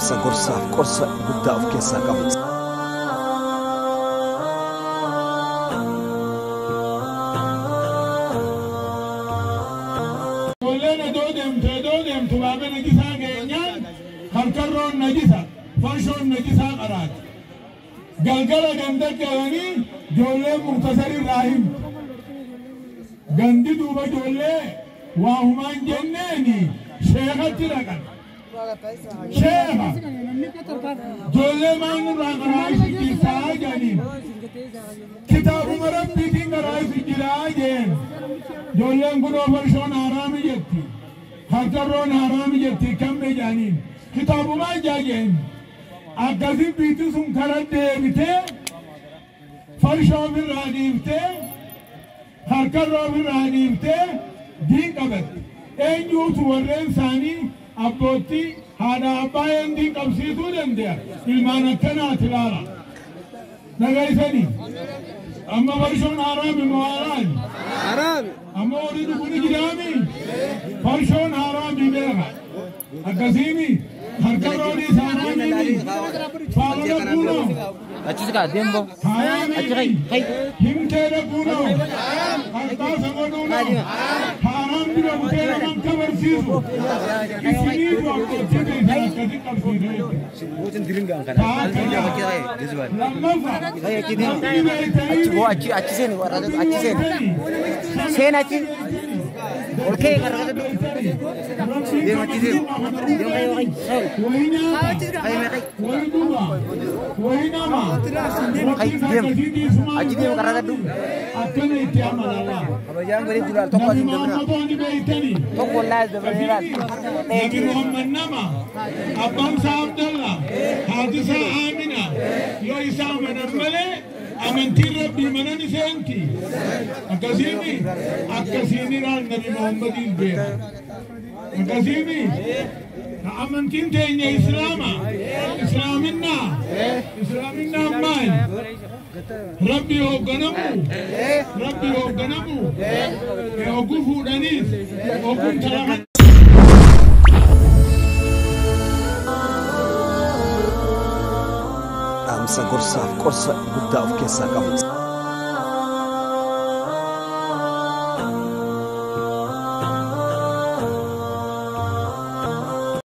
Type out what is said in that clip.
Dhaamsa gorsaaf qorsa guddaa of keessaa qabu. Ijoolleen odoo deemtu odoo deemtu baaba najisaa geenyaan harkarroon najisa farshoon najisaa qaraati. Galgala ganda galanii ijoolleen muktasar irraa himtu. Gandi duuba ijoollee waa humaan jenneeni sheekatti dhaqan. Sheeka ijoollee maal nurraa qaraa isin jirtaa jedhaniin. Kitaabuma rabbiitiin qaraa isin jiraa jeen. Ijoolleen kunoo farshoon haraami jetti. Harkarroon haraami jetti kamme jedhaniin. Kitaabumaa ijaa jeen. Akkasi biitti sun kara deebitee farshoo ofirraa dhiiftee harkarroo ofirraa dhiiftee diin qabatte. Eenyuutu warreen isaanii abbootii haadha abbaa een diin qabsiisuu danda'a. Ilmaan akkanaati ilaala. Dhagaysanii. Amma farshoon haraami moo haraami? Haraami. Amma horii dhuguni jiraami? Farshoon haraami beeka. Akkasiimi harkarrooniis haraamiimi. Faana dhaquunoo. Achi siqaa deembo. Haraamiimi. Himtee dhaquunoo. Harkaasa godhuunoo. Haaraam dura butee naman kabarsiisu. Isiniitu abbootii keessan akkasi qabsiise jechuudha. Lammaffaa namni beektanii Achi achi seeni warra achi seeni. Seen achi. Ol ka'ee qarqara deem achi seeni. Deem ka'ee ka'ee deem. Achi deem qarqara Akkana itti amanama. Kabajaan godhee jiru al tokko Nabi asiin dabra. Muhammad beektanii. Tokko wallaahi as dabree laal. Nabi Muhammad nama abbaan isaa Abdallah haati isaa Amina yoo isaa amanan malee amantiin rabbii manan seenti. Akkasiimi akkasiin iraan Nabi Muhammadiin beeka. Akkasiimi amantiin teenya Islaama. Islaaminaa Islaaminaa maal? Rabbi hoogganamu Rabbi hoogganamu hogguu fuudhaniis hogguun talaman. Dhaamsa gorsaaf qorsa guddaa of keessaa qabu.